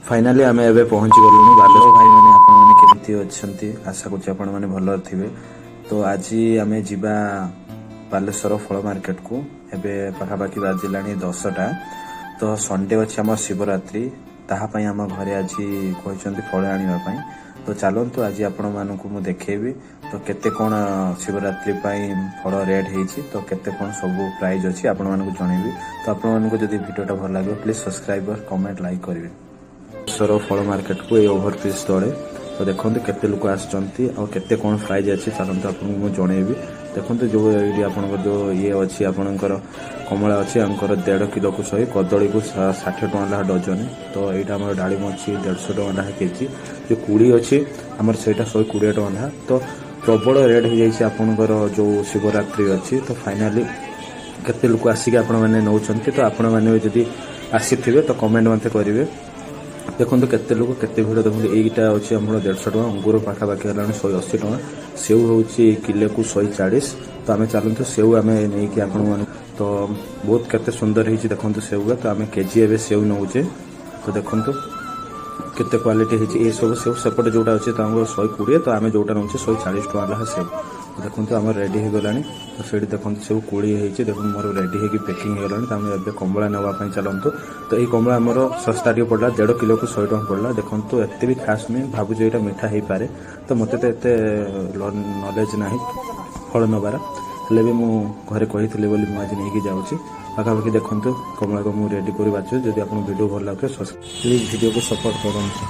Finally ଆମେ ଏବେ ପହଞ୍ଚି ଗଲୁଣୁ ବାଲେଶ୍ୱର। ଭାଇମାନେ, ଆପଣମାନେ କେମିତି ଅଛନ୍ତି? ଆଶା କରୁଛି ଆପଣମାନେ ଭଲରେ ଥିବେ। ତ ଆଜି ଆମେ ଯିବା ବାଲେଶ୍ୱର ଫଳ ମାର୍କେଟକୁ। ଏବେ ପାଖାପାଖି ବାଜିଲାଣି 10ଟା। ତ ସଣ୍ଡେ ଅଛି ଆମ ଶିବରାତ୍ରି, ତାହା ପାଇଁ ଆମ ଘରେ ଆଜି କହିଛନ୍ତି ଫଳ ଆଣିବା ପାଇଁ। ତ ଚାଲନ୍ତୁ, ଆଜି ଆପଣମାନଙ୍କୁ ମୁଁ ଦେଖେଇବି ତ କେତେ କ'ଣ ଶିବରାତ୍ରି ପାଇଁ ଫଳ ରେଟ୍ ହେଇଛି, ତ କେତେ କ'ଣ ସବୁ ପ୍ରାଇସ୍ ଅଛି, ଆପଣମାନଙ୍କୁ ଜଣେଇବି। ତ ଆପଣମାନଙ୍କୁ ଯଦି ଭିଡ଼ିଓଟା ଭଲ ଲାଗିବ, ପ୍ଲିଜ୍ ସବସ୍କ୍ରାଇବର, କମେଣ୍ଟ, ଲାଇକ୍ କରିବେ। ବାଲେଶ୍ୱର ଫଳ ମାର୍କେଟକୁ ଏଇ ଓଭର ବ୍ରିଜ୍ ତଳେ। ତ ଦେଖନ୍ତୁ କେତେ ଲୋକ ଆସିଛନ୍ତି ଆଉ କେତେ କ'ଣ ପ୍ରାଇସ୍ ଅଛି, ଚାଲନ୍ତୁ ଆପଣଙ୍କୁ ମୁଁ ଜଣେଇବି। ଦେଖନ୍ତୁ, ଯୋଉ ଏଇଠି ଆପଣଙ୍କର ଯୋଉ ଇଏ ଅଛି, ଆପଣଙ୍କର କମଳା ଅଛି ଆଙ୍କର 1.5 କିଲୋକୁ 100, କଦଳୀକୁ 60 ଟଙ୍କା ଲେଖା ଡଜନ। ତ ଏଇଟା ଆମର ଡାଳିମ୍ବ ଅଛି 150 ଟଙ୍କା ଲେଖା କେଜି। ଯୋଉ କୋଳି ଅଛି ଆମର, ସେଇଟା 120 ଟଙ୍କା ଲେଖା। ତ ପ୍ରବଳ ରେଟ୍ ହେଇଯାଇଛି ଆପଣଙ୍କର ଯୋଉ ଶିବରାତ୍ରି ଅଛି। ତ ଫାଇନାଲି କେତେ ଲୋକ ଆସିକି ଆପଣମାନେ ନେଉଛନ୍ତି। ତ ଆପଣମାନେ ବି ଯଦି ଆସିଥିବେ, ତ କମେଣ୍ଟ ମଧ୍ୟ କରିବେ। ଦେଖନ୍ତୁ କେତେ ଲୋକ, କେତେ ଭିଡ଼। ଦେଖନ୍ତୁ, ଏଇଟା ଅଛି ଆମର 150 ଟଙ୍କା। ଅଙ୍ଗୁର ପାଖାପାଖି ହେଲାଣି 180 ଟଙ୍କା। ସେଉ ହେଉଛି କିଲୋକୁ 140। ତ ଆମେ ଚାଲନ୍ତୁ, ସେଉ ଆମେ ନେଇକି ଆପଣମାନଙ୍କୁ। ତ ବହୁତ କେତେ ସୁନ୍ଦର ହେଇଛି ଦେଖନ୍ତୁ ସେଉଟା। ତ ଆମେ କେଜି ଏବେ ସେଉ ନେଉଛେ। ତ ଦେଖନ୍ତୁ କେତେ କ୍ୱାଲିଟି ହେଇଛି ଏ ସବୁ ସେଉ। ସେପଟେ ଯୋଉଟା ଅଛି ତାଙ୍କର 120, ତ ଆମେ ଯୋଉଟା ନେଉଛେ 140 ଟଙ୍କା ଲେଖା ସେଉ। ଦେଖନ୍ତୁ, ଆମର ରେଡି ହେଇଗଲାଣି। ତ ସେଇଠି ଦେଖନ୍ତୁ, ସବୁ କୋଳି ହେଇଛି। ଦେଖନ୍ତୁ, ମୋର ରେଡି ହେଇକି ପ୍ୟାକିଂ ହେଇଗଲାଣି। ତ ଆମେ ଏବେ କମଳା ନେବା ପାଇଁ ଚାଲନ୍ତୁ। ତ ଏଇ କମଳା ଆମର ଶସ୍ତା ଟିକେ ପଡ଼ିଲା, 1.5 କିଲୋକୁ 100 ଟଙ୍କା ପଡ଼ିଲା। ଦେଖନ୍ତୁ, ଏତେ ବି ଖାସ୍ ନୁହେଁ, ଭାବୁଛି ଏଇଟା ମିଠା ହେଇପାରେ। ତ ମୋତେ ତ ଏତେ ନଲେଜ ନାହିଁ ଫଳ ନେବାର, ହେଲେ ବି ମୁଁ ଘରେ କହିଥିଲି ବୋଲି ମୁଁ ଆଜି ନେଇକି ଯାଉଛି। ପାଖାପାଖି ଦେଖନ୍ତୁ, କମଳାକୁ ମୁଁ ରେଡି କରି ବାଛୁଛି। ଯଦି ଆପଣଙ୍କୁ ଭିଡ଼ିଓ ଭଲ ଲାଗୁଥିବ, ପ୍ଲିଜ୍ ଭିଡ଼ିଓକୁ ସପୋର୍ଟ କରନ୍ତୁ।